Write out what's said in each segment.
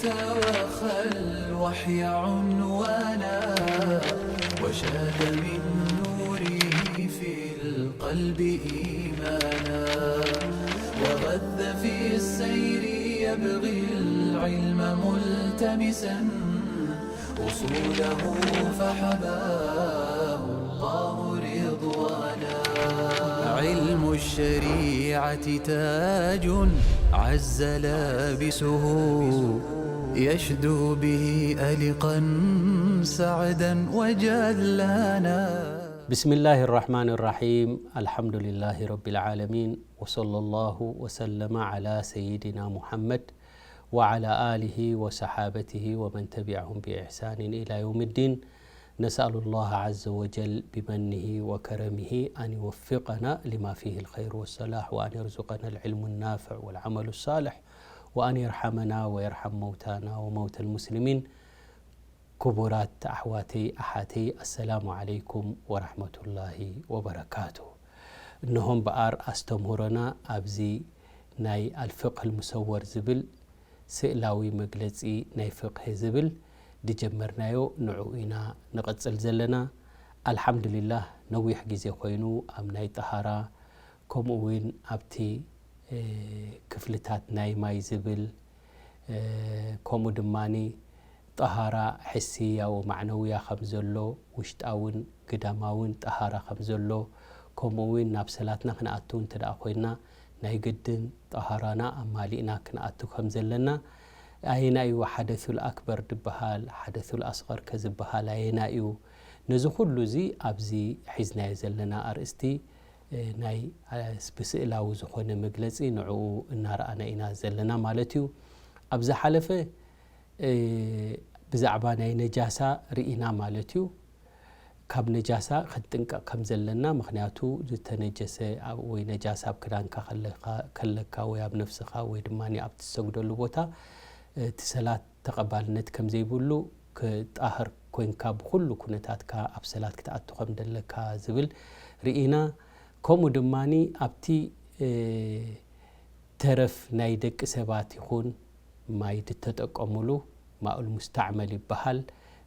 وخى الوحي عنوانا، وشاد من نوره في القلب إيمانا، وغذ في السير يبغي العلم ملتمسا، أصوله فحباه الله رضوانا. علم الشريعة تاج عز لابسه، يشدو به ألقا سعدا وجلانا. بسم الله الرحمن الرحيم. الحمد لله رب العالمين. وصلى الله وسلم على سيدنا محمد وعلى آله وصحابته ومن تبعهم بإحسان إلى يوم الدين. نسأل الله عز وجل بمنه وكرمه أن يوفقنا لما فيه الخير والصلاح، وأن يرزقنا العلم النافع والعمل الصالح، وأن يرحمنا ويرحم موتانا وموتى المسلمين. ክቡራት ኣሕዋተይ ኣሓተይ፣ ኣሰላሙ ዓለይኩም ወራሕመቱላሂ ወበረካቱ። እነሆ እምበኣር ኣስተምህሮና ኣብዚ ናይ ኣልፍቅህ ልሙሰወር ዝብል ስእላዊ መግለጺ ናይ ፍቅህ ዝብል ድጀመርናዮ ንዕኡ ኢና ንቐጽል ዘለና። ኣልሓምዱሊላህ፣ ነዊሕ ግዜ ኮይኑ ኣብ ናይ ጠሃራ፣ ከምኡ እውን ኣብቲ ክፍልታት ናይ ማይ ዝብል፣ ከምኡ ድማ ጠሃራ ሕስያ ወማዕነውያ ከም ዘሎ፣ ውሽጣውን ግዳማውን ጠሃራ ከም ዘሎ፣ ከምኡ እውን ናብ ሰላትና ክንኣቱ እንተ ደኣ ኮይንና ናይ ግድን ጠሃራና ኣማሊእና ክንኣቱ ከም ዘለና፣ ኣየና እዩ ሓደሱል ኣክበር ዝበሃል፣ ሓደሱል ኣስቐር ከ ዝበሃል ኣየና እዩ? ነዚ ኩሉ እዚ ኣብዚ ሒዝናዮ ዘለና ኣርእስቲ ናይ ብስእላዊ ዝኾነ መግለጺ ንዕኡ እናረኣና ኢና ዘለና ማለት እዩ። ኣብ ዝሓለፈ ብዛዕባ ናይ ነጃሳ ርኢና ማለት እዩ። ካብ ነጃሳ ክንጥንቀቕ ከም ዘለና፣ ምኽንያቱ ዝተነጀሰ ወይ ነጃሳ ኣብ ክዳንካ ከለካ ወይ ኣብ ነፍስኻ ወይ ድማ ኣብ ትሰግደሉ ቦታ እቲ ሰላት ተቐባልነት ከም ዘይብሉ፣ ክጣህር ኮይንካ ብኹሉ ኩነታትካ ኣብ ሰላት ክትኣቱ ከም ደለካ ዝብል ርኢና። ከምኡ ድማ ኣብቲ ተረፍ ናይ ደቂ ሰባት ይኹን ማይ ዝተጠቀሙሉ ማኡል ሙስተዕመል ይበሃል፣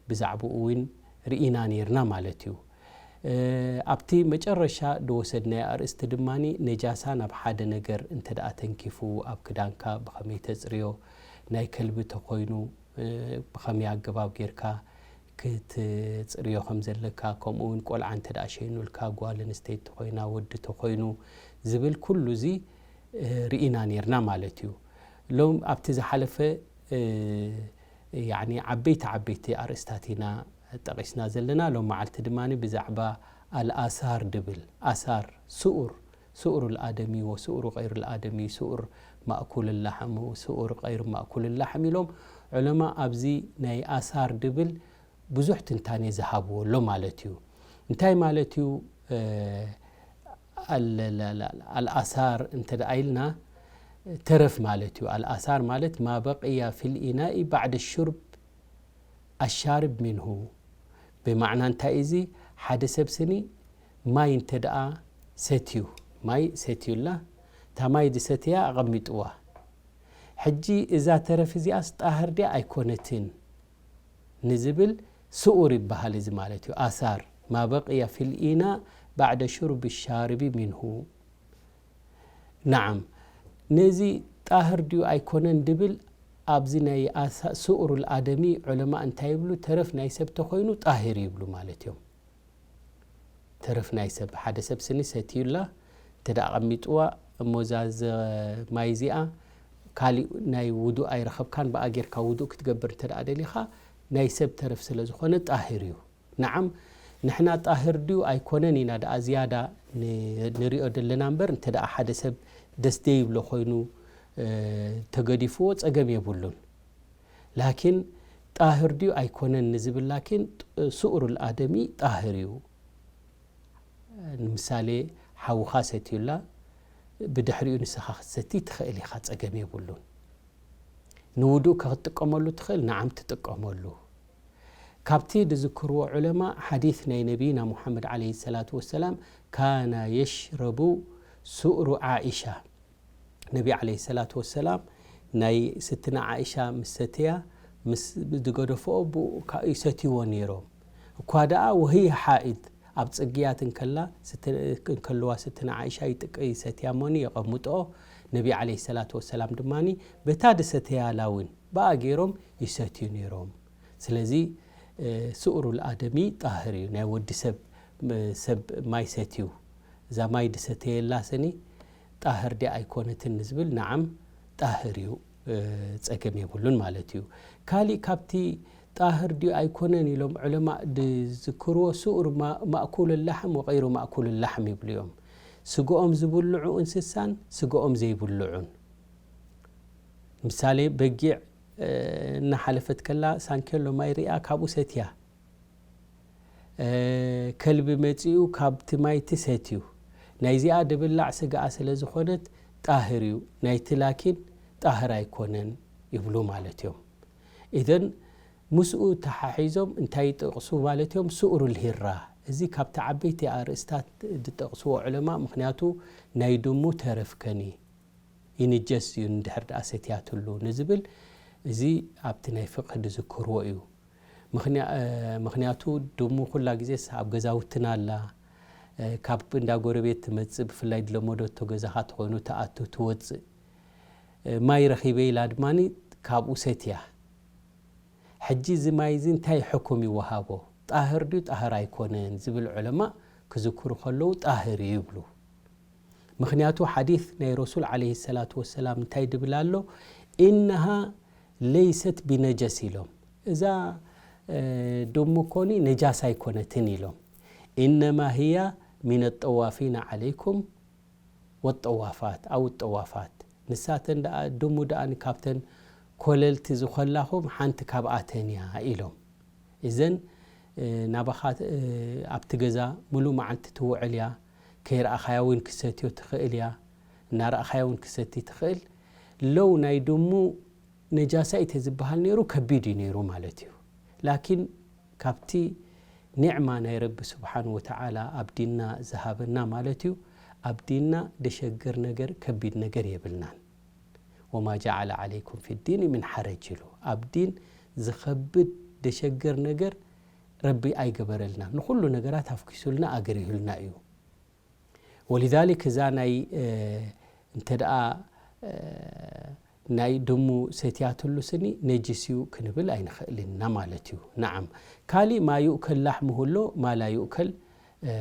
ብዛዕባኡ እውን ርኢና ነይርና ማለት እዩ። ኣብቲ መጨረሻ ዝወሰድናዮ ኣርእስቲ ድማ ነጃሳ ናብ ሓደ ነገር እንተ ደኣ ተንኪፉ ኣብ ክዳንካ ብኸመይ ተጽርዮ፣ ናይ ከልቢ ተኾይኑ ብኸመይ ኣገባብ ጌርካ ክትጽርዮ ከም ዘለካ፣ ከምኡ እውን ቆልዓ እንተ ደኣ ሸይኑልካ፣ ጓል ኣንስተይቲ ተኾይና፣ ወዲ ተኾይኑ ዝብል ኩሉ እዚ ርኢና ነይርና ማለት እዩ። ሎም ኣብቲ ዝሓለፈ ያዕኒ ዓበይቲ ዓበይቲ ኣርእስታት ኢና ጠቒስና ዘለና። ሎም መዓልቲ ድማ ብዛዕባ ኣልኣሳር ድብል፣ ኣሳር ስኡር፣ ስኡር ልኣደሚ ወስኡሩ ቀይር ልኣደሚ፣ ስኡር ማእኩል ላሕም፣ ስኡር ቀይር ማእኩል ላሕም ኢሎም ዑለማ ኣብዚ ናይ ኣሳር ድብል ብዙሕ ትንታኔ ዝሃብዎ ኣሎ ማለት እዩ። እንታይ ማለት እዩ? ኣልኣሳር እንተ ደኣ ኢልና ተረፍ ማለት እዩ። ኣልኣሳር ማለት ማ በቅያ ፊል ኢናኢ ባዕደ ሹርብ ኣሻርብ ሚንሁ። ብማዕና እንታይ እዚ? ሓደ ሰብ ስኒ ማይ እንተ ደኣ ሰትዩ፣ ማይ ሰትዩላ፣ እታ ማይ ዝሰተያ ኣቐሚጥዋ። ሕጂ እዛ ተረፍ እዚኣስ ጣህር ድያ ኣይኮነትን ንዝብል ስኡር ይበሃል። እዚ ማለት እዩ ኣሳር ማ በቅያ ፊል ኢና ባዕደ ሹርብ ሻርቢ ሚንሁ። ነዓም፣ ነዚ ጣህር ድዩ ኣይኮነን ድብል ኣብዚ ናይ ኣሳ-፣ ስኡሩል ኣደሚ ዑለማ እንታይ ይብሉ? ተረፍ ናይ ሰብ ተኾይኑ ጣሂር ይብሉ ማለት እዮም። ተረፍ ናይ ሰብ፣ ሓደ ሰብ ስኒ ሰትዩላ እንተ ደኣ ኣቐሚጥዋ፣ እሞ እዛ ዘ-፣ ማይ እዚኣ ካሊእ ናይ ውዱእ ኣይረኸብካን፣ ብኣ ጌርካ ውዱእ ክትገብር እንተ ደኣ ደሊኻ፣ ናይ ሰብ ተረፍ ስለ ዝኾነ ጣሂር እዩ። ነዓም፣ ንሕና ጣህር ድዩ ኣይኮነን ኢና ደኣ ዝያዳ ን-፣ ንሪኦ ዘለና እምበር፣ እንተ ደኣ ሓደ ሰብ ደስ ደይብሎ ኮይኑ፣ እ፣ ተገዲፍዎ ጸገም የብሉን። ላኪን ጣህር ድዩ ኣይኮነን ንዝብል ላኪን፣ ጥ-፣ ስኡሩል ኣደሚ ጣህር እዩ። ንምሳሌ፣ ሓውኻ ሰትዩላ፣ ብድሕሪኡ ንስኻ ክትሰቲ ትኽእል ኢኻ፣ ጸገም የብሉን። ንውዱእ ከ ክትጥቀመሉ ትኽእል? ነዓም ትጥቀመሉ። ካብቲ ዝዝክርዎ ዑለማ ሓዲስ ናይ ነቢይና ሙሓመድ ዓለይሂ ሰላቱ ወሰላም፣ ካነ የሽረቡ ሱእሩ ዓኢሻ፣ ነቢ ዓለይሂ ሰላቱ ወሰላም ናይ ስትና ዓኢሻ ምስ ሰተያ ምስ ዝገደፍኦ ብኡ ካ-፣ ይሰትይዎ ነይሮም። እኳ ደኣ ወህይ ሓኢድ ኣብ ጽግያት እንከላ ስት-፣ እንከልዋ ስትና ዓኢሻ ይጥቅ-፣ ይሰትያ እሞኒ የቐምጥኦ። ነቢ ዓለይሂ ሰላቱ ወሰላም ድማኒ በታ ድሰተያላ እውን ብኣ ገይሮም ይሰትዩ ነይሮም። ስለዚ፣ እ፣ ስኡሩል ኣደሚ ጣህር እዩ። ናይ ወዲ ሰብ፣ እ፣ ሰብ ማይ ሰትዩ፣ እዛ ማይ ድሰተየላ ስኒ ጣህር ድያ ኣይኮነትን ንዝብል፣ ነዓም ጣህር እዩ፣ እ፣ ጸገም የብሉን ማለት እዩ። ካሊእ ካብቲ ጣህር ድዩ ኣይኮነን ኢሎም ዑለማእ ድዝክርዎ፣ ስኡር ማ-፣ ማእኩል ላሕም ወቀይሩ ማእኩል ላሕም ይብሉ እዮም። ስግኦም ዝብልዑ እንስሳን ስግኦም ዘይብልዑን። ምሳሌ፣ በጊዕ፣ እ፣ እናሓለፈት ከላ ሳንኬሎ ማይ ሪኣ ካብኡ ሰትያ። እ፣ ከልቢ መጺኡ ካብቲ ማይቲ ሰትዩ። ናይዚኣ ድብላዕ ስጋኣ ስለ ዝኾነት ጣህር እዩ፣ ናይቲ ላኪን ጣህር ኣይኮነን ይብሉ ማለት እዮም። ኢዘን ምስኡ ተሓሒዞም እንታይ ይጠቕሱ ማለት እዮም? ስኡሩል ሂራ። እዚ ካብቲ ዓበይቲ ኣርእስታት ዝጠቕስዎ ዑለማ፣ ምኽንያቱ ናይ ድሙ ተረፍ ከኒ ይንጀስ እዩ እንድሕር ደኣ ሰትያትሉ ንዝብል፣ እዚ ኣብቲ ናይ ፍቕህ ዝዝክርዎ እዩ። ምኽንያ-፣ እ፣ ምኽንያቱ ድሙ ኩላ ግዜስ ኣብ ገዛውትና ኣላ፣ እ፣ ካብ እንዳ ጎረቤት ትመጽእ፣ ብፍላይ ድለመደቶ ገዛኻ ተኾይኑ ትኣቱ ትወጽእ። እ፣ ማይ ረኺበ ኢላ ድማኒ ካብኡ ሰትያ። ሕጂ እዚ ማይ እዚ እንታይ ሕኩም ይወሃቦ? ጣህር ድዩ ጣህር ኣይኮነን ዝብል ዑለማ ክዝክሩ ከለዉ ጣህር እዩ ይብሉ። ምኽንያቱ ሓዲስ ናይ ረሱል ዓለይሂ ሰላቱ ወሰላም እንታይ ድብል ኣሎ? "ኢነሃ ለይሰት ቢነጀስ" ኢሎም። እዛ፣ እ፣ ድሙ ኮኒ ነጃስ ኣይኮነትን ኢሎም። "ኢነማ ህያ ሚነ ጠዋፊና ዓለይኩም ወጠዋፋት፣ ኣው ጠዋፋት።" ንሳተን ደኣ፣ ድሙ ደኣ ካብተን ኮለልቲ ዝኾላኹም ሓንቲ ካብኣተን እያ ኢሎም። እዘን፣ እ፣ ናባኻ፣ እ፣ ኣብቲ ገዛ ምሉእ መዓልቲ ትውዕል እያ፣ ከይረኣኻያ እውን ክሰትዮ ትኽእል እያ፣ እናረኣኻያ እውን ክሰቲ ትኽእል። ለው ናይ ድሙ ነጃሳ እዩ ተዝበሃል ነይሩ፣ ከቢድ እዩ ነይሩ ማለት እዩ። ላኪን ካብቲ ኒዕማ ናይ ረቢ ስብሓን ወተዓላ ኣብ ዲንና ዝሃበና ማለት እዩ፣ ኣብ ዲንና ደሸግር ነገር፣ ከቢድ ነገር የብልናን። "ወማ ጀዓለ ዓለይኩም ፊ ዲን ሚን ሓረጅ" ኢሉ። ኣብ ዲን ዝኸብድ ደሸግር ነገር ረቢ ኣይገበረልናን። ንኹሉ ነገራት ኣፍኪሱልና፣ ኣገሪሁልና እዩ። ወሊዛሊክ እዛ ናይ፣ እ፣ እንተ ደኣ፣ እ፣ ናይ ድሙ ሰትያትሉ ስኒ ነጅስ እዩ ክንብል ኣይንኽእልን ኢና ማለት እዩ። ነዓም፣ ካሊእ ማ ዩእከል ላሕሙሁ ኣሎ፣ ማ ላ ዩእከል፣ እ፣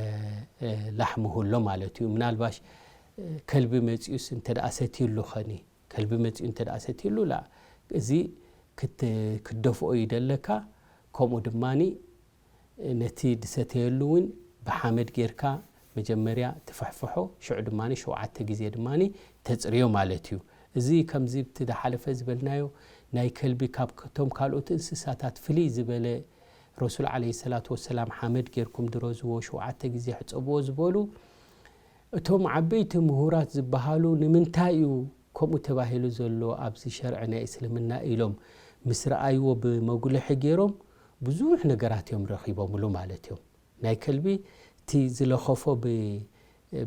እ፣ ላሕሙሁ ኣሎ ማለት እዩ። ምናልባሽ፣ እ፣ ከልቢ መጺኡስ እንተ ደኣ ሰትዩሉ ኸኒ፣ ከልቢ መጺኡ እንተ ደኣ ሰትዩሉ፣ ላ፣ እዚ ክት-፣ ክትደፍኦ እዩ ደለካ። ከምኡ ድማኒ ነቲ ድሰተየሉ እውን ብሓመድ ጌርካ መጀመርያ ትፍሕፍሖ፣ ሽዑ ድማ ሸውዓተ ግዜ ድማ ተጽርዮ ማለት እዩ። እዚ ከምዚ እቲ ዝሓለፈ ዝበልናዮ ናይ ከልቢ ካብ እቶም ካልኦት እንስሳታት ፍልይ ዝበለ፣ ረሱል ዓለይሂ ሰላቱ ወሰላም ሓመድ ጌርኩም ድረዝዎ፣ ሸውዓተ ግዜ ሕጸብዎ ዝበሉ፣ እቶም ዓበይቲ ምሁራት ዝበሃሉ ንምንታይ እዩ ከምኡ ተባሂሉ ዘሎ ኣብዚ ሸርዒ ናይ እስልምና ኢሎም ምስ ረኣይዎ ብመጉልሒ ገይሮም ብዙሕ ነገራት እዮም ረኺቦምሉ ማለት እዮም። ናይ ከልቢ እቲ ዝለኸፎ ብ-፣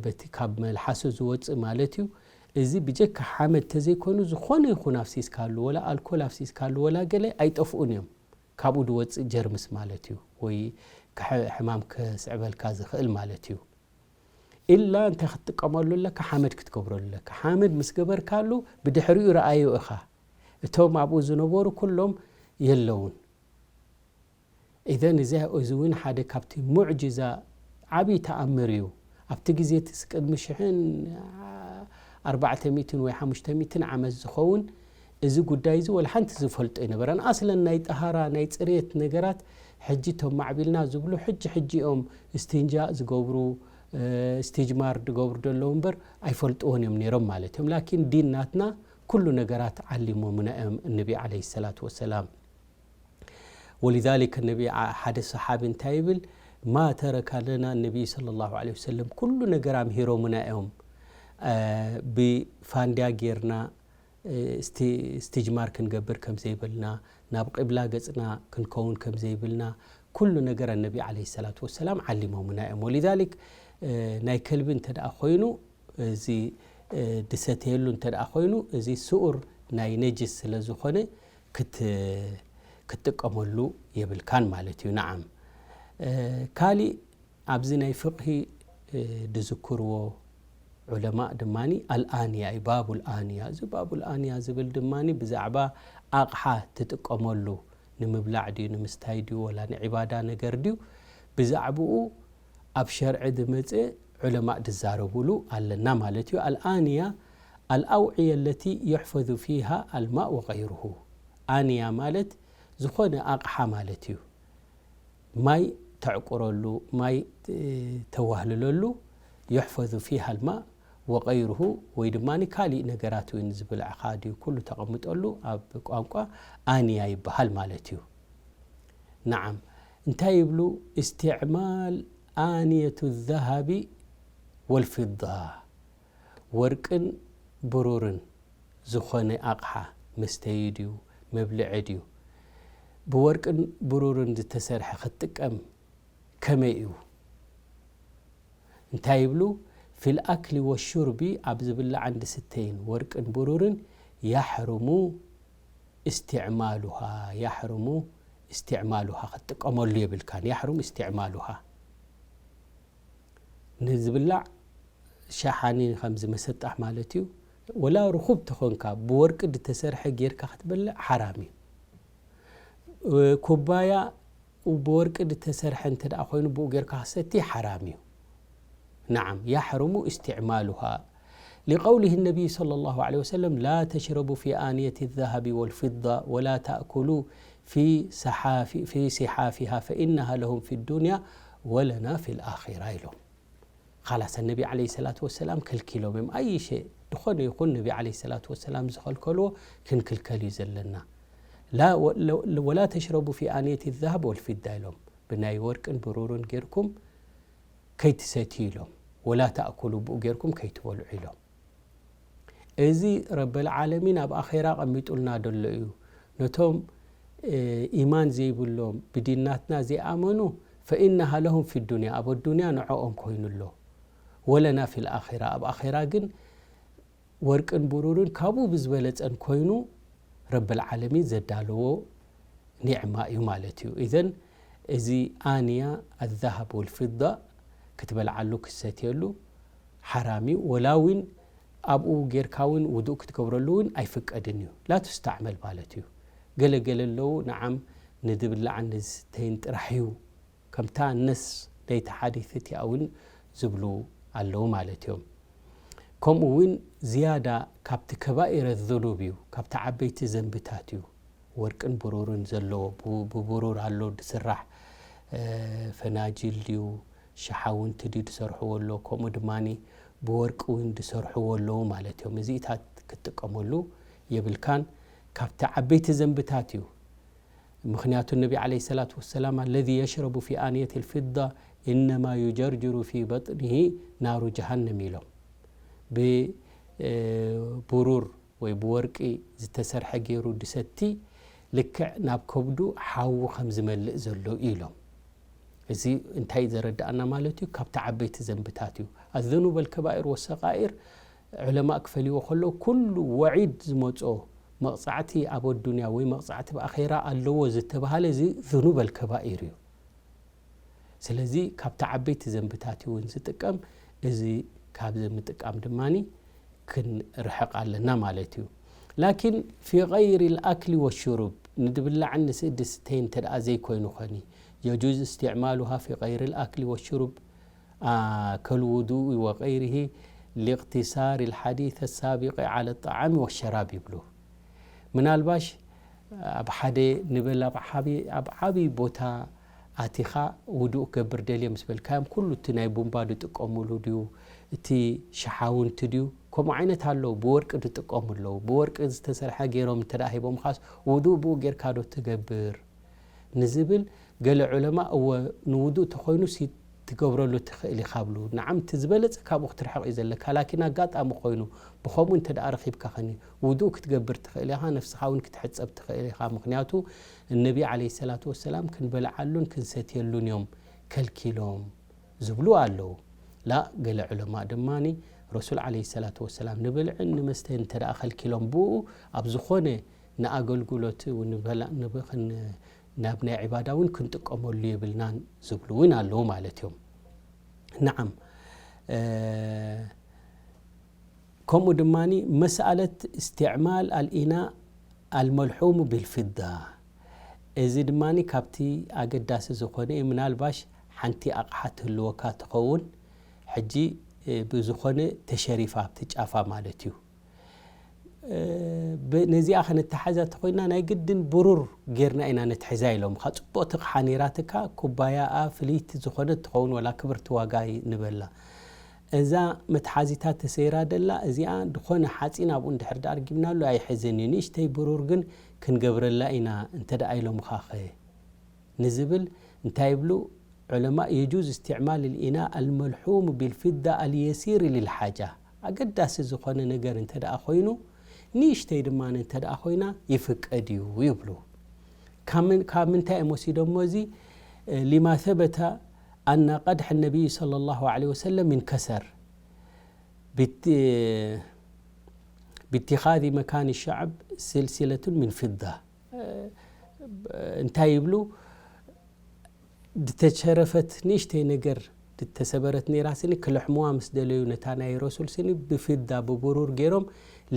በቲ ካብ መልሓሱ ዝወፅእ ማለት እዩ። እዚ ብጀካ ሓመድ ተዘይኮይኑ ዝኾነ ይኹን ኣፍሲስካሉ፣ ወላ ኣልኮል ኣፍሲስካሉ፣ ወላ ገለ ኣይጠፍኡን እዮም። ካብኡ ዝወፅእ ጀርምስ ማለት እዩ፣ ወይ ከሐ-፣ ሕማም ከስዕበልካ ዝኽእል ማለት እዩ። ኢላ እንታይ ክትጥቀመሉ ኣለካ? ሓመድ ክትገብረሉ ኣለካ። ሓመድ ምስ ገበርካሉ ብድሕሪኡ ረኣዮ ኢኻ። እቶም ኣብኡ ዝነበሩ ኩሎም የለውን። ኢዘን እዚ፣ እዚ እውን ሓደ ካብቲ ሙዕጅዛ ዓብዪ ተኣምር እዩ። ኣብቲ ግዜ እቲ ቅድሚ ሽሕን ኣርባዕተ ሚእትን ወይ ሓሙሽተ ሚእትን ዓመት ዝኸውን እዚ ጉዳይ እዚ ወላ ሓንቲ ዝፈልጦ ኣይነበረን። ኣስለን ናይ ጠሃራ፣ ናይ ጽሬት ነገራት ሕጂ እቶም ማዕቢልና ዝብሉ ሕጂ ሕጂ እዮም እስትንጃእ ዝገብሩ፣ እ፣ እስትጅማር ዝገብሩ ዘለዉ እምበር ኣይፈልጥዎን እዮም ነይሮም ማለት እዮም። ላኪን ዲን ናትና ኩሉ ነገራት ዓሊሞምና እዮም እነቢ ዓለይሂ ሰላቱ ወሰላም። ወሊዛሊክ ነቢ ዓ-፣ ሓደ ሰሓቢ እንታይ ይብል? ማ ተረካ ለና ነቢይ ሰለላሁ ዐለይሂ ወሰለም፣ ኩሉ ነገር ኣምሂሮምና እዮም። እ፣ ብፋንድያ ጌርና፣ እ፣ እስቲ-፣ እስትጅማር ክንገብር ከም ዘይብልና፣ ናብ ቂብላ ገጽና ክንከውን ከም ዘይብልና፣ ኩሉ ነገር ኣነቢ ዐለይሂ ሰላቱ ወሰላም ዓሊሞምና እዮም። ወሊዛሊክ፣ እ፣ ናይ ከልቢ እንተ ደኣ ኮይኑ፣ እዚ፣ እ፣ ድሰተየሉ እንተ ደኣ ኮይኑ፣ እዚ ስኡር ናይ ነጅስ ስለ ዝኾነ ክት-፣ ክትጥቀመሉ የብልካን ማለት እዩ። ነዓም። እ፣ ካሊእ ኣብዚ ናይ ፍቕሂ፣ እ፣ ዝዝክርዎ ዑለማእ ድማኒ ኣልኣንያ እዩ፣ ባቡል ኣንያ። እዚ ባቡል ኣንያ ዝብል ድማኒ ብዛዕባ ኣቕሓ ትጥቀመሉ ንምብላዕ ድዩ፣ ንምስታይ ድዩ፣ ወላ ንዒባዳ ነገር ድዩ፣ ብዛዕባኡ ኣብ ሸርዒ ዝመጸ ዑለማእ ዝዛረቡሉ ኣለና ማለት እዩ። ኣልኣንያ ኣልኣውዕየ ለቲ ዩሕፈዙ ፊሃ ኣልማእ ወገይሩሁ። ኣንያ ማለት ዝኾነ ኣቕሓ ማለት እዩ። ማይ ተዕቁረሉ፣ ማይ፣ እ፣ ተዋህልለሉ፣ ዩሕፈዙ ፊሃ ኣልማእ ወገይሩሁ፣ ወይ ድማ ካሊእ ነገራት እውን ዝብልዕኻ ድዩ ኩሉ ተቐምጠሉ ኣብ ቋንቋ ኣንያ ይበሃል ማለት እዩ። ነዓም። እንታይ ይብሉ? እስትዕማል ኣንየቱ ዘሃቢ ወልፊዳ፣ ወርቅን ብሩርን ዝኾነ ኣቕሓ፣ መስተዪ ድዩ፣ መብልዒ ድዩ፣ ብወርቅን ብሩርን ዝተሰርሐ ክትጥቀም ከመይ እዩ? እንታይ ይብሉ? ፊል ኣክሊ ወሹርቢ፣ ኣብ ዝብላዕን ዝስተይን ወርቅን ብሩርን ያሕርሙ እስትዕማሉሃ፣ ያሕርሙ እስትዕማሉሃ፣ ክትጥቀመሉ የብልካን። ያሕርሙ እስትዕማሉሃ። ንዝብላዕ ሸሓኒ ከምዚ መሰጣሕ ማለት እዩ። ወላ ርኹብ ተኾንካ ብወርቂ ዝተሰርሐ ጌርካ ክትበልዕ ሓራም እዩ። ኩባያ ብወርቂ ዝተሰርሐ እንተ ደኣ ኮይኑ ብኡ ጌርካ ክሰቲ ሓራም እዩ። ነዓም፣ ያሕርሙ እስትዕማሉሃ። لقوله النبي صلى الله عليه وسلم لا تشربوا في آنية الذهب والفضة ولا تأكلوا في سحاف-، في سحافها فإنها لهم في الدنيا ولنا في الآخرة ኢሎም። ኻላስ ነቢ ዓለይሂ ሰላቱ ወሰላም ከልኪሎም እዮም። ኣይ ሸ-፣ ዝኾነ ይኹን ነቢ ዓለይሂ ሰላቱ ወሰላም ዝኸልከልዎ ክንክልከል እዩ ዘለና። ላ ወ-፣ ለ-፣ ወላ ተሽረቡ ፊ ኣንየት ዛሃብ ወልፊዳ ኢሎም። ብናይ ወርቅን ብሩርን ጌርኩም ከይትሰትዩ ኢሎም። ወላ ተእኩሉ ብኡ ጌርኩም ከይትበልዑ ኢሎም። እዚ ረበል ዓለሚን ኣብ ኣኼራ ኣቐሚጡልና ደሎ እዩ። ነቶም፣ እ፣ ኢማን ዘይብሎም ብዲናትና ዘይኣመኑ ፈኢነሃ ለሁም ፊ ዱንያ፣ ኣብ ኣዱንያ ንዕኦም ኮይኑ ኣሎ። ወለና ፊል ኣኺራ፣ ኣብ ኣኼራ ግን ወርቅን ብሩርን ካብኡ ብዝበለጸን ኮይኑ ረበል ዓለሚን ዘዳለዎ ኒዕማ እዩ ማለት እዩ። ኢዘን እዚ ኣንያ ኣዛሃብ ወልፊዳ ክትበልዓሉ ክትሰትየሉ ሓራም እዩ። ወላ እውን ኣብኡ ጌርካ እውን ውዱእ ክትገብረሉ እውን ኣይፍቀድን እዩ። ላ ቱስተዕመል ማለት እዩ። ገለ ገለ ኣለዉ ንዓም ንዝብላዕን ንዝስተይን ጥራሕ እዩ። ከምታ ነስ ለይቲ ሓዲት እቲኣ እውን ዝብሉ ኣለዉ ማለት እዮም። ከምኡ እውን ዝያዳ ካብቲ ከባኢረ ዙኑብ እዩ፣ ካብቲ ዓበይቲ ዘንብታት እዩ። ወርቅን ብሩርን ዘለዎ፣ ብ-፣ ብብሩር ኣሎ ድስራሕ፣ እ፣ ፈናጅል ድዩ፣ ሸሓውንቲ ድዩ ድሰርሕዎ ኣሎ፣ ከምኡ ድማኒ ብወርቂ እውን ድሰርሕዎ ኣለዉ ማለት እዮም። እዚኢታት ክትጥቀመሉ የብልካን፣ ካብቲ ዓበይቲ ዘንብታት እዩ። ምኽንያቱ ነቢ ዓለይሂ ሰላቱ ወሰላም፣ "ኣለዚ የሽረቡ ፊ ኣንየት ልፊዳ ኢነማ ዩጀርጅሩ ፊ በጥኒሂ ናሩ ጀሃነም" ኢሎም። ብ-፣ እ፣ ብሩር ወይ ብወርቂ ዝተሰርሐ ገይሩ ድሰቲ ልክዕ ናብ ከብዱ ሓዊ ከም ዝመልእ ዘሎ እዩ ኢሎም። እዚ እንታይ ዘረድኣና ማለት እዩ? ካብቲ ዓበይቲ ዘንብታት እዩ። ኣዘኑበል ከባኢር ወሰቃኢር ዑለማእ ክፈልይዎ ከለዉ፣ ኩሉ ወዒድ ዝመጾ መቕጻዕቲ ኣብ ኣዱንያ ወይ መቕጻዕቲ ኣብ ኣኼራ ኣለዎ ዝተባሃለ እዚ ዝኑበል ከባኢር እዩ። ስለዚ ካብቲ ዓበይቲ ዘንብታት እዩ እውን ዝጥቀም። እዚ ካብዚ ምጥቃም ድማኒ ክንርሕቕ ኣለና ማለት እዩ። ላኪን ፊ ገይሪ ልኣክሊ ወሽሩብ፣ ንድብላዕን ንስእዲ ስተይን እንተ ደኣ ዘይኮይኑ ኾኒ፣ የጁዝ እስትዕማሉሃ ፊ ገይሪ ልኣክሊ ወሽሩብ፣ አ፣ ከልውዱኢ ወገይሪሂ ሊእቅትሳር ልሓዲት ኣሳቢቂ ዓለ ጣዓሚ ወሸራብ ይብሉ። ምናልባሽ ኣብ ሓደ ንበል ኣብ ዓቢ-፣ ኣብ ዓቢ ቦታ ኣቲኻ ውዱእ ክገብር ደልየ ምስ በልካዮም፣ ኩሉ እቲ ናይ ቡምባ ዝጥቀሙሉ ድዩ፣ እቲ ሸሓውንቲ ድዩ፣ ከምኡ ዓይነት ኣለዉ። ብወርቂ ዝጥቀሙ ኣለዉ። ብወርቂ ዝተሰርሐ ገይሮም እንተ ደኣ ሂቦምኻስ፣ ውዱእ ብኡ ጌርካ ዶ ትገብር? ንዝብል፣ ገለ ዑለማ፣ እወ፣ ንውዱእ ተኾይኑ ሲ ትገብረሉ ትኽእል ኢኻ ብሉ። ንዓም፣ እቲ ዝበለጸ ካብኡ ክትርሕቕ እዩ ዘለካ። ላኪን ኣጋጣሚ ኮይኑ፣ ብኸምኡ እንተ ደኣ ረኺብካ ኸኒ፣ ውዱእ ክትገብር ትኽእል ኢኻ፣ ነፍስኻ እውን ክትሕጸብ ትኽእል ኢኻ። ምኽንያቱ፣ እነቢ ዓለይሂ ሰላቱ ወሰላም ክንበልዓሉን ክንሰትየሉን እዮም ከልኪሎም ዝብሉ ኣለዉ። ላ፣ ገለ ዑለማ ድማኒ፣ ረሱል ዓለይሂ ሰላቱ ወሰላም ንብልዕን ንመስተን እንተ ደኣ ከልኪሎም፣ ብኡ ኣብ ዝኾነ ንኣገልግሎት እውን ንበላ-፣ ንብኽን-፣ ናብ ናይ ዒባዳ እውን ክንጥቀመሉ የብልናን ዝብሉ እውን ኣለዉ ማለት እዮም። ነዓም፣ እ፣ ከምኡ ድማኒ መስኣለት እስትዕማል ኣልኢናእ ኣልመልሑሙ ቢልፊዳ፣ እዚ ድማኒ ካብቲ ኣገዳሲ ዝኾነ እዩ። ምናልባሽ ሓንቲ ኣቕሓ ትህልወካ ትኸውን፣ ሕጂ፣ እ፣ ብዝኾነ ተሸሪፋ ኣብቲ ጫፋ ማለት እዩ። እ፣ ብ-፣ ነዚኣ ከነተሓዛ ተኾይና ናይ ግድን ብሩር ጌርና ኢና ነትሕዛ ኢሎም። ኻ ጽቡቕ ትቕሓ ነይራትካ፣ ኩባያኣ ፍልይቲ ዝኾነት ትኸውን፣ ወላ ክብርቲ ዋጋ ይ-፣ ንበላ። እዛ መትሓዚታ ተሰይራ ደላ፣ እዚኣ ዝኾነ ሓጺን ኣብኡ እንድሕር ደኣ ኣርጊምናሉ ኣይሕዝን እዩ። ንእሽተይ ብሩር ግን ክንገብረላ ኢና እንተ ደኣ ኢሎምኻ ኸ? ንዝብል እንታይ ይብሉ ዑለማእ? የጁዝ እስትዕማል ልኢና ኣልመልሑም ቢልፊዳ ኣልየሲር ልልሓጃ። ኣገዳሲ ዝኾነ ነገር እንተ ደኣ ኮይኑ፣ ንእሽተይ ድማ እንተ ደኣ ኮይና ይፍቀድ እዩ ይብሉ። ካብ ምን-፣ ካብ ምንታይ እዮም ወሲዶሞ እዚ? ሊማ ሰበተ ኣና ቀድሐ ነቢይ ሰለላሁ ዐለይሂ ወሰለም ምን ከሰር ብት-፣ ብትኻዚ መካን ሸዕብ ስልሲለቱን ምን ፊዳ። እንታይ ይብሉ? ድተሸረፈት ንእሽተይ ነገር ድተሰበረት ነይራ ስኒ ክልሕምዋ ምስ ደለዩ ነታ ናይ ረሱል ስኒ ብፊዳ ብብሩር ገይሮም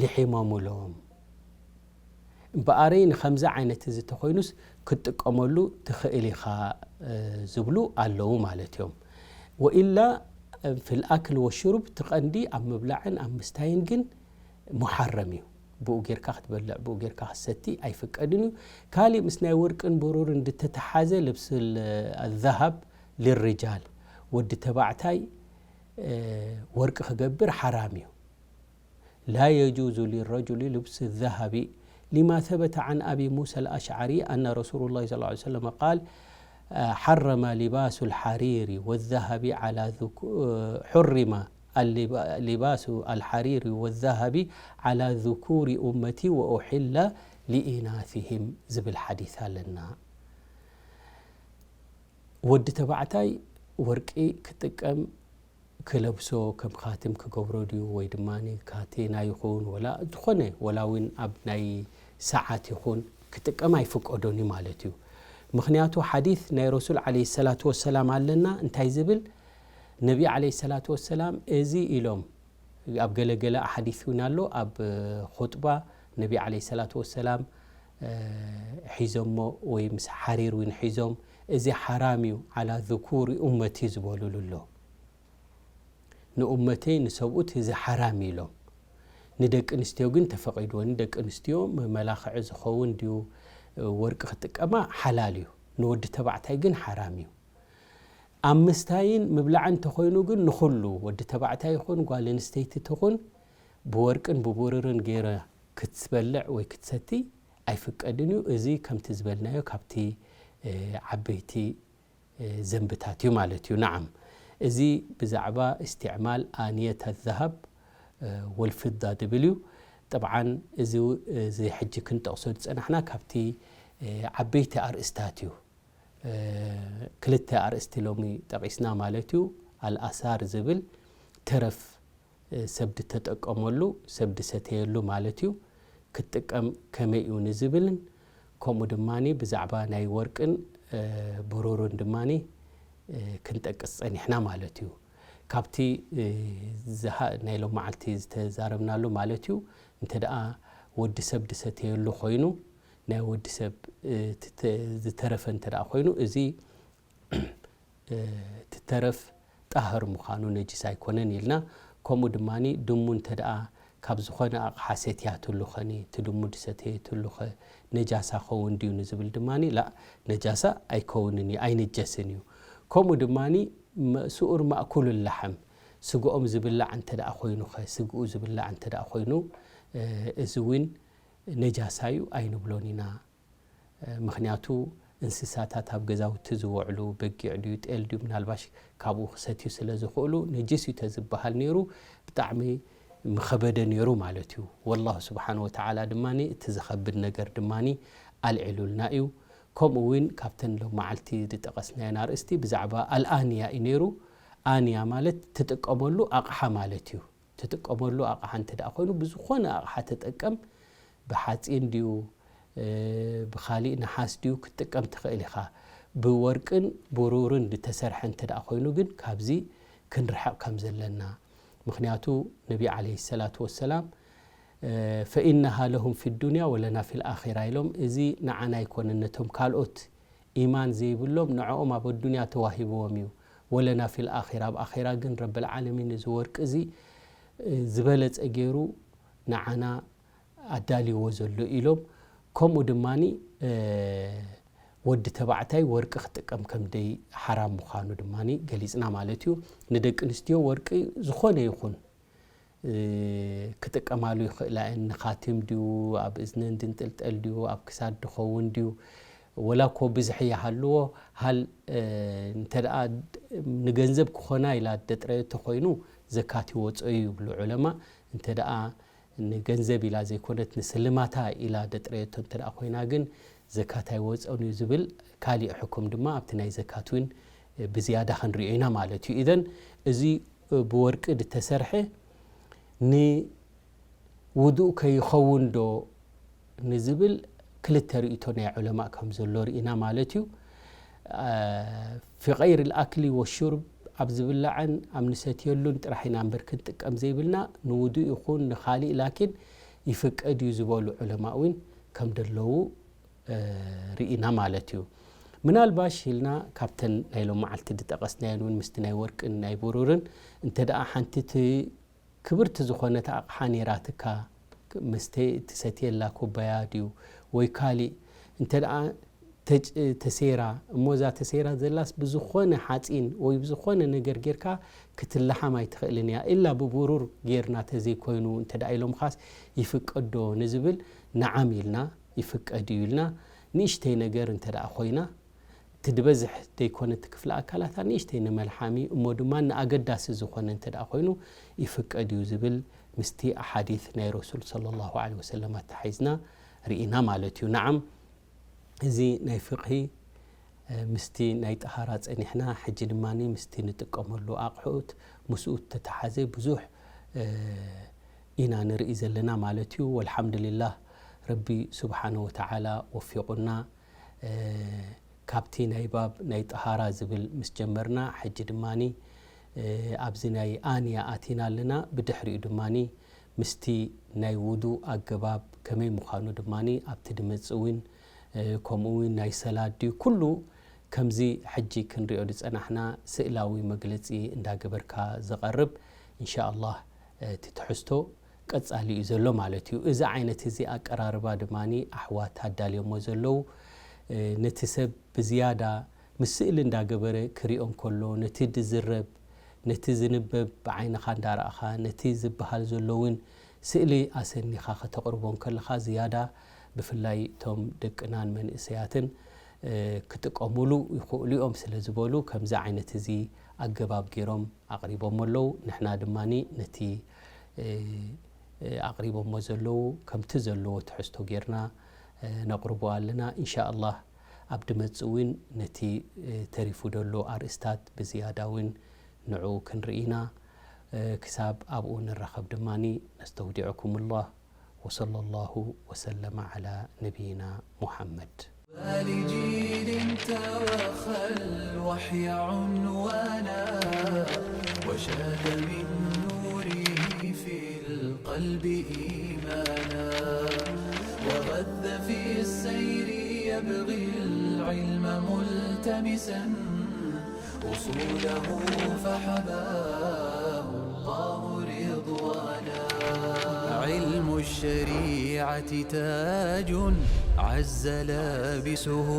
ልሒሞምሎም። እምበኣረይ ንኸምዚ ዓይነት እዚ ተኾይኑስ ክትጥቀመሉ ትኽእል ኢኻ፣ እ፣ ዝብሉ ኣለዉ ማለት እዮም። ወኢላ፣ እ፣ ፊል ኣክል ወሽሩብ፣ እቲ ቀንዲ ኣብ ምብላዕን ኣብ ምስታይን ግን ሙሓረም እዩ። ብኡ ጌርካ ክትበልዕ፣ ብኡ ጌርካ ክትሰቲ ኣይፍቀድን እዩ። ካሊእ ምስ ናይ ወርቅን ብሩርን ድተተሓዘ ልብስል ኣዛሃብ ልርጃል፣ ወዲ ተባዕታይ፣ እ፣ ወርቂ ክገብር ሓራም እዩ። لا يجوز للرجل لبس الذهب لما ثبت عن أبي موسى الأشعري أن رسول الله صلى الله عليه وسلم قال، حرم لباس الحرير والذهب على ذك-، حرم اللب-، لباس الحرير والذهب على ذكور أمتي وأحل لإناثهم ዝብል ሓዲስ ኣለና። ወዲ ተባዕታይ ወርቂ ክጥቀም ክለብሶ፣ ከም ኻትም ክገብሮ ድዩ፣ ወይ ድማ ካቴና ይኹን፣ ወላ ዝኾነ፣ ወላ እውን ኣብ ናይ ሰዓት ይኹን ክጥቀም ኣይፍቀዶን እዩ ማለት እዩ። ምኽንያቱ ሓዲስ ናይ ረሱል ዓለይሂ ሰላቱ ወሰላም ኣለና፣ እንታይ ዝብል? ነቢ ዓለይሂ ሰላቱ ወሰላም እዚ ኢሎም፣ ኣብ ገለገለ ኣሓዲስ እውን ኣሎ፣ ኣብ ኹጥባ ነቢ ዓለይሂ ሰላቱ ወሰላም፣ እ፣ ሒዞሞ ወይ ምስ ሓሪር እውን ሒዞም፣ እዚ ሓራም እዩ፣ ዓላ ذكور أمتي ዝበሉሉ ኣሎ። ንኡመተይ ንሰብኡት እዚ ሓራም ኢሎም። ንደቂ ኣንስትዮ ግን ተፈቒድወን። ንደቂ ኣንስትዮ መመላኽዒ ዝኸውን ድዩ፣ ወርቂ ክጥቀማ ሓላል እዩ። ንወዲ ተባዕታይ ግን ሓራም እዩ። ኣብ ምስታይን ምብላዕን እንተኾይኑ ግን ንኹሉ ወዲ ተባዕታይ ይኹን ጓል ኣንስተይቲ ትኹን ብወርቅን ብብሩርን ገይረ ክትበልዕ ወይ ክትሰቲ ኣይፍቀድን እዩ። እዚ ከምቲ ዝበልናዮ ካብቲ፣ እ፣ ዓበይቲ፣ እ፣ ዘንብታት እዩ ማለት እዩ። ነዓም፣ እዚ ብዛዕባ እስትዕማል ኣንየት ኣዛሃብ፣ እ፣ ወልፍዳ ዝብል እዩ። ጠብዓን እዚ፣ እዚ ሕጂ ክንጠቕሶ ዝጸናሕና ካብቲ፣ እ፣ ዓበይቲ ኣርእስታት እዩ። እ፣ ክልተ ኣርእስቲ ሎሚ ጠቒስና ማለት እዩ። ኣልኣሳር ዝብል ተረፍ፣ እ፣ ሰብ ድተጠቀመሉ፣ ሰብ ድሰተየሉ ማለት እዩ። ክትጥቀም ከመይ እዩ ንዝብልን፣ ከምኡ ድማኒ ብዛዕባ ናይ ወርቅን፣ እ፣ ብሩርን ድማኒ፣ እ፣ ክንጠቅስ ጸኒሕና ማለት እዩ። ካብቲ፣ እ፣ ዝሃ-፣ ናይ ሎም መዓልቲ ዝተዛረብናሉ ማለት እዩ። እንተ ደኣ ወዲ ሰብ ድሰተየሉ ኮይኑ፣ ናይ ወዲ ሰብ፣ እ፣ ትተ-፣ ዝተረፈ እንተ ደኣ ኮይኑ፣ እዚ፣ እ፣ እቲ ተረፍ ጣህር ምዃኑ ነጅስ ኣይኮነን ኢልና። ከምኡ ድማኒ ድሙ እንተ ደኣ ካብ ዝኾነ ኣቕሓ ሰትያትሉ ኸኒ፣ እቲ ድሙ ድሰተየትሉ ኸ ነጃሳ ኸውን ድዩ ንዝብል ድማኒ፣ ላእ፣ ነጃሳ ኣይከውንን እዩ፣ ኣይንጀስን እዩ። ከምኡ ድማኒ መ-፣ ስኡር ማእኩል ላሕም፣ ስግኦም ዝብላዕ እንተ ደኣ ኮይኑ ኸ፣ ስግኡ ዝብላዕ እንተ ደኣ ኮይኑ፣ እ፣ እዚ እውን ነጃሳ እዩ፣ ኣይንብሎን ኢና። እ፣ ምኽንያቱ እንስሳታት ኣብ ገዛውቲ ዝውዕሉ፣ በጊዕ ድዩ፣ ጤል ድዩ፣ ምናልባሽ ካብኡ ክሰትዩ ስለ ዝኽእሉ፣ ነጅስ እዩ ተዝበሃል ነይሩ፣ ብጣዕሚ ምኸበደ ነይሩ ማለት እዩ። ወላሁ ስብሓን ወተዓላ ድማ እቲ ዝኸብድ ነገር ድማ ኣልዒሉልና እዩ። ከምኡ እውን ካብተን ሎም መዓልቲ ዝጠቐስናየን ኣርእስቲ ብዛዕባ ኣልኣንያ እዩ ነይሩ። ኣንያ ማለት ትጥቀመሉ ኣቕሓ ማለት እዩ። ትጥቀመሉ ኣቕሓ እንተ ደኣ ኮይኑ፣ ብዝኾነ ኣቕሓ ተጠቀም፣ ብሓጺን ድዩ፣ እ፣ ብኻሊእ ነሓስ ድዩ ክትጥቀም ትኽእል ኢኻ። ብወርቅን ብሩርን ዝተሰርሐ እንተ ደኣ ኮይኑ ግን ካብዚ ክንርሕቕ ከም ዘለና። ምኽንያቱ ነቢ ዓለይሂ ሰላቱ ወሰላም፣ እ፣ "ፈኢነሃ ለሁም ፊ ዱንያ ወለና ፊል ኣኺራ" ኢሎም፣ እዚ ንዓና ኣይኮነን፣ ነቶም ካልኦት ኢማን ዘይብሎም ንዕኦም ኣብ ኣዱንያ ተዋሂብዎም እዩ። "ወለና ፊል ኣኺራ"፣ ኣብ ኣኺራ ግን ረብል ዓለሚን እዚ ወርቂ እዚ፣ እ፣ ዝበለጸ ገይሩ ንዓና ኣዳልይዎ ዘሎ ኢሎም። ከምኡ ድማኒ፣ እ፣ ወዲ ተባዕታይ ወርቂ ክጥቀም ከም ደይ ሓራም ምዃኑ ድማኒ ገሊጽና ማለት እዩ። ንደቂ ኣንስትዮ ወርቂ ዝኾነ ይኹን፣ እ፣ ክጥቀማሉ ይኽእላ እየን። ንኻቲም ድዩ፣ ኣብ እዝነን ድንጥልጠል ድዩ፣ ኣብ ክሳድ ድኸውን ድዩ፣ ወላ እኮ ብዝሒ ይሃልዎ፣ ሃል፣ እ፣ እንተ ደኣ ንገንዘብ ክኾና ኢላ ደጥረየቶ ኮይኑ ዘካት ይወጾ እዩ ይብሉ ዑለማ። እንተ ደኣ ንገንዘብ ኢላ ዘይኮነት ንስልማታ ኢላ ደጥረየቶ እንተ ደኣ ኮይና ግን ዘካት ኣይወጾን እዩ ዝብል ካሊእ ሕኩም ድማ ኣብቲ ናይ ዘካት እውን ብዝያዳ ክንሪኦ ኢና ማለት እዩ። ኢዘን እዚ ብወርቂ ዝተሰርሐ ንውዱእ ከይኸውን ዶ ንዝብል ክልተ ርእይቶ ናይ ዑለማእ ከም ዘሎ ርኢና ማለት እዩ። አ፣ ፊ ገይር ልኣክሊ ወሹርብ፣ ኣብ ዝብላዕን ኣብ ንሰትየሉን ጥራሕ ኢና እምበር ክንጥቀም ዘይብልና፣ ንውዱእ ይኹን ንኻሊእ ላኪን ይፍቀድ እዩ ዝበሉ ዑለማእ እውን ከም ደለዉ፣ እ፣ ርኢና ማለት እዩ። ምናልባሽ ኢልና ካብተን ናይ ሎም መዓልቲ ዝጠቐስናየን እውን ምስቲ ናይ ወርቅን ናይ ብሩርን እንተ ደኣ ሓንቲ እቲ ክብርቲ ዝኾነት ኣቕሓ ነይራትካ፣ መስተ ትሰትየላ ኩባያ ድዩ ወይ ካሊእ እንተ ደኣ ተጭ-፣ ተሴራ እሞ፣ እዛ ተሴራ ዘላስ ብዝኾነ ሓፂን ወይ ብዝኾነ ነገር ጌርካ ክትለሓም ኣይትኽእልን እያ። ኢላ ብብሩር ጌርና ተዘይኮይኑ እንተ ደኣ ኢሎምኻስ ይፍቀድ ዶ ንዝብል፣ ነዓም ኢልና፣ ይፍቀድ እዩ ኢልና። ንእሽተይ ነገር እንተ ደኣ ኮይና፣ እቲ ዝበዝሕ ዘይኮነ እቲ ክፍሊ ኣካላታ ንእሽተይ ንመልሓሚ፣ እሞ ድማ ንኣገዳሲ ዝኾነ እንተ ደኣ ኮይኑ ይፍቀድ እዩ ዝብል ምስቲ ኣሓዲት ናይ ረሱል ሰለላሁ ዐለይሂ ወሰለም ኣተሓሒዝና ርኢና ማለት እዩ። ነዓም፣ እዚ ናይ ፍቕሂ፣ እ፣ ምስቲ ናይ ጠሃራ ጸኒሕና፣ ሕጂ ድማ ምስቲ ንጥቀመሉ ኣቕሑት ምስኡ እተተሓዘ ብዙሕ፣ እ፣ ኢና ንርኢ ዘለና ማለት እዩ። ወልሓምዱሊላህ፣ ረቢ ስብሓነ ወተዓላ ወፊቑና፣ እ፣ ካብቲ ናይ ባብ ናይ ጠሃራ ዝብል ምስ ጀመርና፣ ሕጂ ድማኒ፣ እ፣ ኣብዚ ናይ ኣንያ ኣቲና ኣለና። ብድሕሪኡ ድማኒ ምስቲ ናይ ውዱእ ኣገባብ ከመይ ምዃኑ ድማኒ ኣብቲ ድመጽእ እውን፣ እ፣ ከምኡ እውን ናይ ሰላት ድዩ፣ ኩሉ ከምዚ ሕጂ ክንሪኦ ዝጸናሕና ስእላዊ መግለጺ እንዳገበርካ ዝቐርብ፣ ኢንሻኣላህ፣ እ፣ እቲ ትሕዝቶ ቀጻሊ እዩ ዘሎ ማለት እዩ። እዚ ዓይነት እዚ ኣቀራርባ ድማኒ ኣሕዋት ኣዳልዮሞ ዘለዉ፣ እ፣ ነቲ ሰብ ብዝያዳ ምስ ስእሊ እንዳገበረ ክሪኦ እንከሎ፣ ነቲ ዝዝረብ፣ ነቲ ዝንበብ ብዓይንኻ እንዳረኣኻ፣ ነቲ ዝበሃል ዘሎ እውን ስእሊ ኣሰኒኻ ከተቕርቦ እንከለኻ፣ ዝያዳ ብፍላይ እቶም ደቅናን መንእሰያትን፣ እ፣ ክጥቀሙሉ ይኽእሉ እዮም ስለ ዝበሉ፣ ከምዚ ዓይነት እዚ ኣገባብ ገይሮም ኣቕሪቦሞ ኣለዉ። ንሕና ድማኒ ነቲ፣ እ፣ እ፣ ኣቕሪቦሞ ዘለዉ ከምቲ ዘለዎ ትሕዝቶ ጌርና፣ እ፣ ነቕርቦ ኣለና። ኢንሻኣላህ ኣብ ድመጽእ እውን ነቲ፣ እ፣ ተሪፉ ደሎ ኣርእስታት ብዝያዳ እውን ንዕኡ ክንርኢ ኢና። እ፣ ክሳብ ኣብኡ ንራኸብ ድማኒ ነስተውዲዐኩምላህ። وصلى الله وسلم على نبينا محمد. لجيل توخى الوحي عنوانا، وشاد من نوره في القلب إيمانا، وغد في السير يبغي العلم ملتمسا، أصوله فحباه الله رضوانا. علم الشريعة تاج عز لابسه،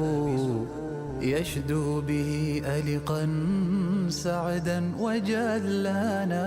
يشدو به ألقا سعدا وجلانا.